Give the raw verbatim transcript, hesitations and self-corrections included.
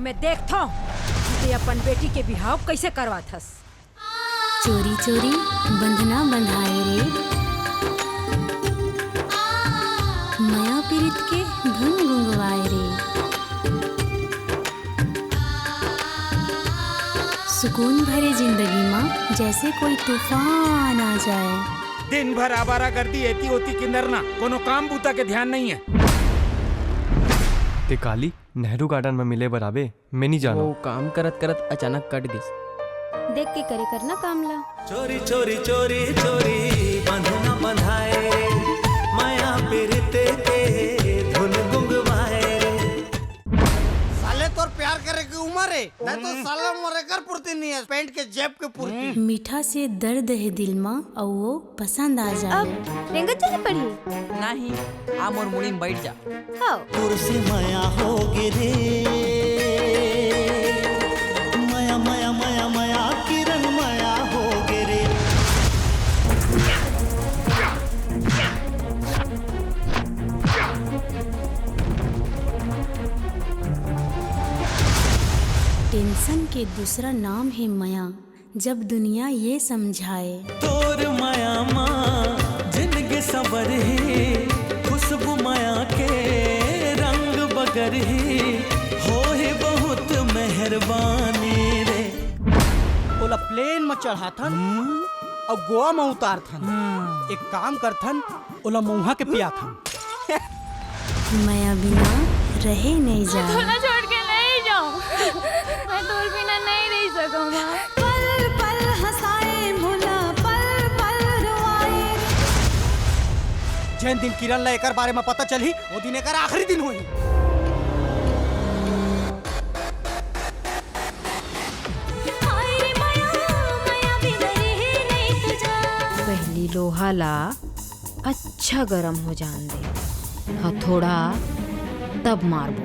मैं देखथों कि ते अपन बेटी के बिहाव कैसे करवाथस। चोरी चोरी बंधना बंधाए रे, मया पीरित के धुन गुंगवाए रे। सुकून भरे जिंदगी मा जैसे कोई तूफान आ जाए। दिन भर आवारागर्दी, एती ओती किंदरना, कोनो काम बूता के ध्यान नहीं है। ते काली नेहरू गार्डन में मिले बर आबे, मैं नहीं जानो। वो काम करत करत अचानक कट गिस। देख के करे करना काम ला। चोरी चोरी चोरी चोरी बंधना बंधाए रे, मया पीरित के धुन गुंगवाए रे। साले तोर प्यार करे की उम्र है, नहीं तो साला मोर एकर पूर्ति नहीं है, पैंट के जेब के पूर्ति। मीठा से दर्द है दिल मा, अउ वो पसंद आ जाए। अब रेंगत चली पड़ी। नहीं, आ मोर मुड़ी में बैठ जा। हाँ। तुरसे मया हो गे रे, मया मया मया मया किरण मया हो गे रे। टेंशन के दूसरा नाम है मया। जब दुनिया ये समझाए। तोर मया मा जिनगी सबर ही, खुशबू मया के रंग बगर ही, हो ही बहुत मेहरबानी रे। ओला प्लेन में चढ़ाथन अउ गोवा में उतारथन। एक काम करथन, ओला मउहा के पियाथन। मया बिना रहे नहीं जा। तोला छोड़ के नहीं जाऊं। मैं तोर बिना नहीं रह सकूं माँ। पल पल हंसाए भुला, पल पल रोआए। जेन दिन किरण ला एकर बारे में पता चलही, वो दिन एकर आखिरी दिन होही। हाय रे मया, मया बिना रहे नहीं तू जा। पहली लोहा ला अच्छा गरम हो जान दे, हथौड़ा तब मारबो।